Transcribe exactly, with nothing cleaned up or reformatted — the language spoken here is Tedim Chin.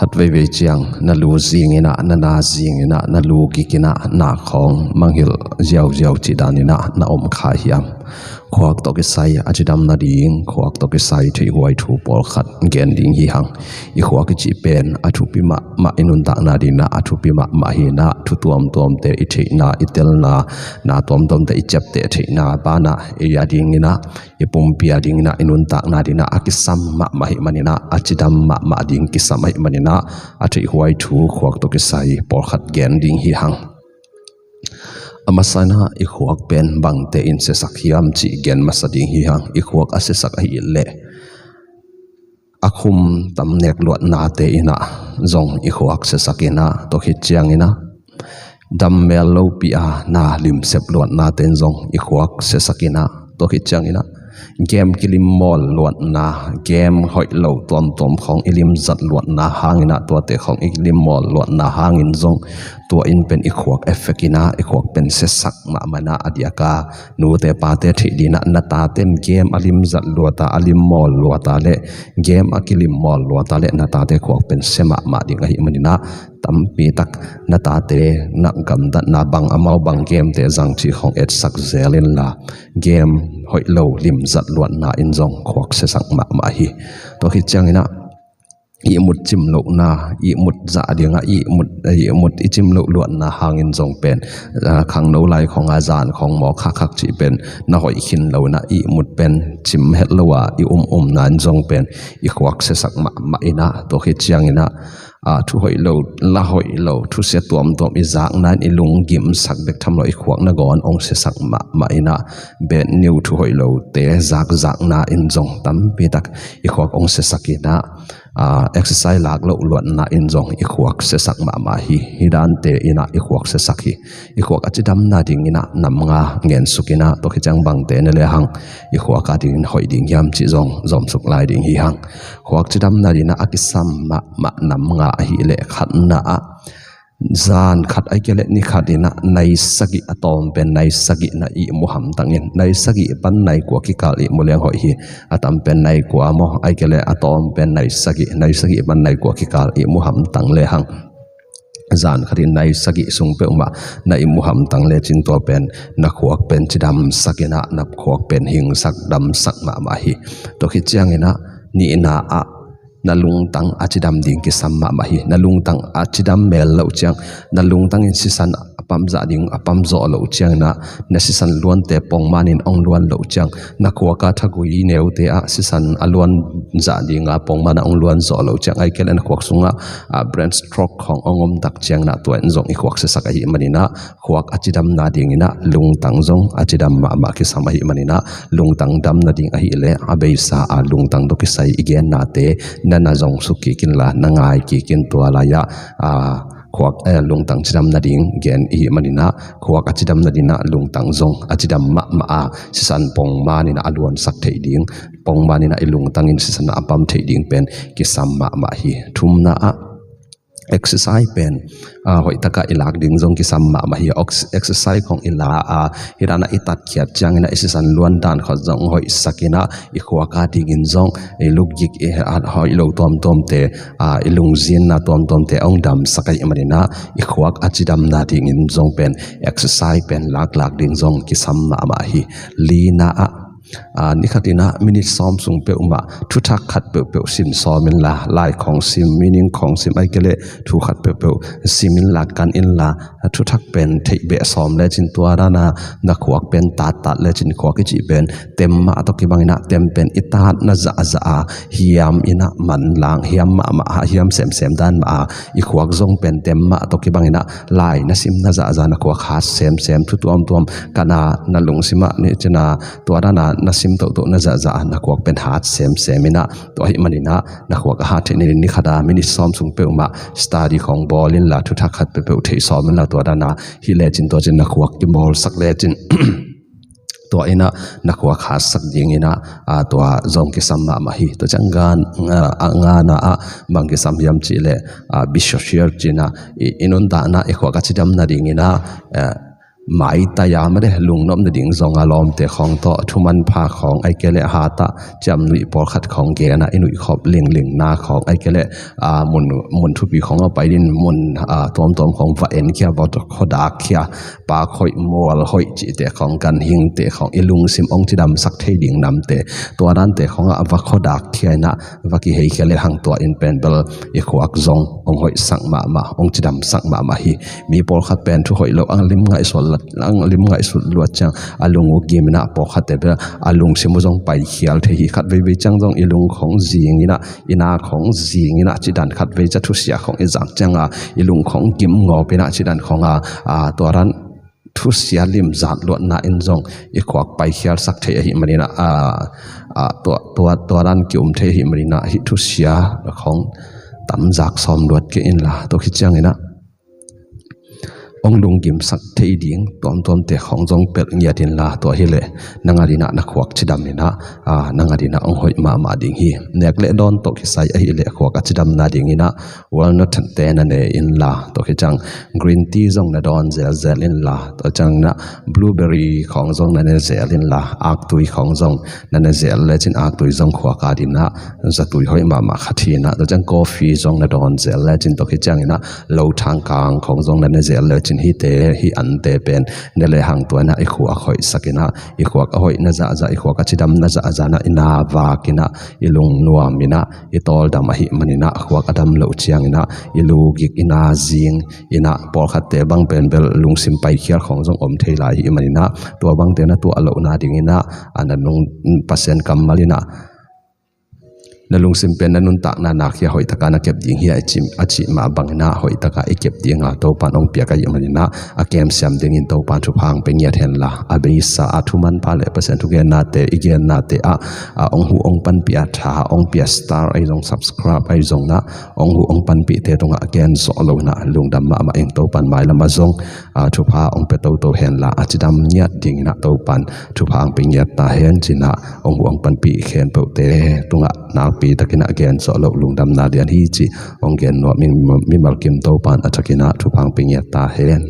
Khat veivei ciang na lu zinginah, na na zinginah, na lu gikinah na khawng mangngilh ziauziau cih daninah na om kha hiam? Khuak tawh kisai a cidam nading, khuak tawh kisai theihhuai thu pawlkhat gen ding hi hang. I khuak i cih pen a thupi mahmah, i nuntakna dinah a thupi mahmah hinah, thu tuamtuamte i theihna, i telna, na tuamtuamte i ciapteh theihna banah ei a dinginah, i pumpi a dinginah, i nuntakna dinah a kisam mahmah ahih maninah, a cidam mahmah ding kisam ahih maninah, a theihhuai thu khuak tawh kisai pawlkhat gen ding hi hang. A masa inah i khuak pen bangte in siasak hiam cih gen masa ding hi hang. I khuak a siasak ahih leh a khum tam nek luatnate inah zong i khuak siasak inah, tua khit cianginah dam mel lopi a na limsep luatnate in zong i khuak siasak inah, tua khit cianginah game kilim mawl luatna, game hoih lo tuamtuam khawng i limzat luatna hanginah, tuate khawng i lim mawl luatna hangin zong tua in pen i khuak effect inah, i khuak pen siasak mahmah inah, a diaka nute pate theih dinah, na tate in game a limzat luata, a lim mawl luata le game a kilim mawl luata le na tate khuak pen sia mahmah ding ahih maninah, tampi tak na tate na gamtatna bang, amau bang gamete zang cih khawng etsak zel inla, game hoih lo limzat luatna in zong khuak siasak mahmah hi. Tua khit cianginah ihmut cim lohna, ihmut zah dingah ihmut, ihmut i cim loh luatna hangin zong pen, ah, khangno lai khawnga zan khawng mawk khakkhak cih pen na hoih khin lo inah, ihmut pen cim het lo a i um umna in zong pen i khuak siasak mahmah inah, tua khit cianginah, ah, thu hoih lo, la hoih lo, thusia tuamtuam i zakna in i lunggimsak bek tham lo, i khuak nangawn hong siasak mahmah inah, bad news, thu hoih lote zakzakna in zong tampi tak i khuak hong siasak inah, ah, exercise lak loh luatna in zong i khuak siasak mahmah hi. Hih dante inah i khuak siasak hi. I khuak a cidam nadinginah nam nga ngensuk inah, tua khit ciang bangte ne lehang i khuak a dingin hoih ding hiam cih zong zomsuk lai ding hi hang. Khuak cidam nadinginah a kisam mahmah nam nga ahih leh, khatna ah zan khat ahih kei leh ni khat inah nai sagih, a tawm pen nai sagih na ihmu hamtangin, nai sagih pan nai kua kikal ihmu leng hoih hi. A tam pen nai kua maw, ahih kei leh a tawm pen nai sagih, nai sagih pan nai kua kikal ihmu hamtang lehang, zan khatin nai sagih sung peuhmah na ihmu hamtang lecin, tua pen na khuak pen cidamsak inah, na khuak pen hingsak damsak mahmah hi. Tua khit cianginah nihna ah na lungtang a cidam ding kisam mahmah hi. Na lungtang a cidam mel loh ciang, na lungtang in sisan a pamzah ding, a pamzawh loh cianginah, na sisan luante pongmanin hong luan loh ciang, na khuak a thagui neute ah sisan a luanzah dinga pongman a hong luanzawh loh ciang, ahih kei leh na khuak sungah, ah, brain stroke khawng hong om tak cianginah, tua in zong i khuak siasak ahih maninah, khuak a cidam nadinginah lungtang zong a cidam mahmah kisam ahih maninah, lungtang dam nading ahih leh a beisa a lungtang tawh kisai i gennate na na zong suk kik inla, na ngai kik in. Tua lai-ah, ah, khuak, eh, lungtang cidam nading gen ihih maninah, khuak a cidam nadinginah lungtang zong a cidam mahmah a, sisan pongmaninah a luansak theih ding, pongmaninah i lungtangin sisan a pam theih ding pen kisam mahmah hi. Thumna ah exercise pen, ah, hoihtakah i lak ding zong kisam mahmah hi. Ox-, exercise khawng i la a, hih danah i tatkhiat cianginah i sisan luan dan khawng zong hoihsak inah, i khuak a dingin zong i lukgik, i, ah, hoih lo tuamtuamte, ah, i lungzinna tuamtuamte hong damsak ahih maninah, i khuak a cidam nadingin zong pen exercise pen laklak ding zong kisam mahmah hi. Lina ah, ah, ni khatinah minit sawm sung peuhmah thuthak khat peuhpeuh sim sawm inla, lai khawng sim, meaning khawng sim, ahih kei leh thu khat peuhpeuh sim inla, kan inla, thuthak pen theih beh sawm lecin, tua dana na khuak pen tattat lecin, khuak i cih pen tem mah tawh kibanginah tem pen i tatna zahzah a, hiam inah manlang, hiam mahmah a, hiam semsem dan mah a, i khuak zong pen tem mah tawh kibanginah lai na simna zahzah, na khuak hat semsem, thu tuamtuam, kana na lungsimah ni cina, tua dana na sim tohtohna zahzah a, na khuak pen hat semsem inah, tua ahih maninah na khuak a hat theih nading ni khata minit sawm sung peuhmah study khawng bawl inla, thuthak khat peuhpeuh theih sawm inla, tua dana hih lecin, tua cin na khuak kimawlsak lecin, tua inah na khuak hatsak dinginah, ah, tua zong kisam mahmah hi. Tua ciang ngan, ah, ah, ngana ah bang kisam hiam cih leh, ah, be social cinah, i, i nuntakna i khuak a cidam nadinginah, eh, maitai a made lungnop nading zong a lawmte khawng tawh thumanpha khawng ahih kei leh hatah ciamnuih pawlkhat khawng gen a i nuihkhop linglingna khawng ahih kei leh a, mun, mun thupi khawng a pai ding mun a, tuamtuam khawng va enkhia, va khuadak khia, pak hoih, mual hoih cihte khawng, ganhingte khawng i lungsim hong cidamsak thei ding namte, tua dante khawng a va khuadak khia in a, va kihei khia lehang tua in pen bel i khuak zong hong hoihsak mahmah, hong cidamsak mahmah hi. Mi pawlkhat pen thu hoih lo a lim ngaihsut, a lim ngaihsut luat ciang a lung uh gim in a, pawlkhatte bel a lungsim uh zong paikhial thei hi. Khatveivei ciang zong i lung khawng zing in a, i na khawng zing in a, cidan khatveivei ciang thusia khawng i zak ciang a, i lung khawng gim ngawp in a, cidan khawng a, a, tua dan thusia limzat luatna in zong i khuak paikhialsak thei ahih manin a, a, a, tua, tua, tua dan ki-um thei ahih manin a, hih thusia khawng tamzak sawm luat kei inla, tua khit ciangin a hong lunggimsak thei ding tuamtuamte khawng zong pelh ngiat inla, tua hileh nang a dingin a na khuak cidam in a, a, nang a dingin a hong hoih mahmah ding hi. Nek le dawn tawh kisai ahih leh khuak a cidamna dingin a walnut te na ne inla, tua khit ciang green tea zong na dawn zelzel inla, tua ciangin a blueberry khawng zong na ne zel inla, aktui khawng zong na ne zel lecin aktui zong khuak a dingin a zatui hoih mahmah khat hi in a, tua ciang coffee zong na dawn zel lecin, tua khit ciangin a lothang kang khawng zong na ne zel lecin hihte, hih ante pen ne lehang tua in a i khuak hoihsak in a, i khuak a hoihna zahzah, i khuak a cidamna zahzah in a, i na vak in a, i lungnuam in a, i tawldam ahih manin a, khuak a dam loh ciangin a i lu gik, i na zing in a, pawlkhatte bang pen bel lungsim paikhial khawng zong om thei lai ahih manin a, tua bangte na tuah lohna dingin a, a na nung Pasian kammal in a, na lungsim pen na nuntakna nak hi a, hoih taka na kep ding hi a, a cih, a cih mah bangin a hoih taka i kep ding a Topan hong piak ahih manin a, a kemsiam dingin Topan thupha hong pia ngiat hen la, a beisa a thumanpha le Pasian thugennate i gennate ah, a hong huh hong panpih a tha hong pia star ahi zong, subscribe ahi zong in a hong huh hong panpihte tungah a gen zawh lo in a lungdam mahmah ing. Topan mailam ah zong, a, thupha hong pia toto hen la, a cidam ngiat dingin a Topan thupha hong pia ngiat ta hen ci in a, hong huh hong panpih khempeuhte tungah nakpi takin a gen zawh loh lungdamna lian hi cih hong gen nuam ing. Mimal kim Topan a thakin a thupha hong pia ngiat ta hen.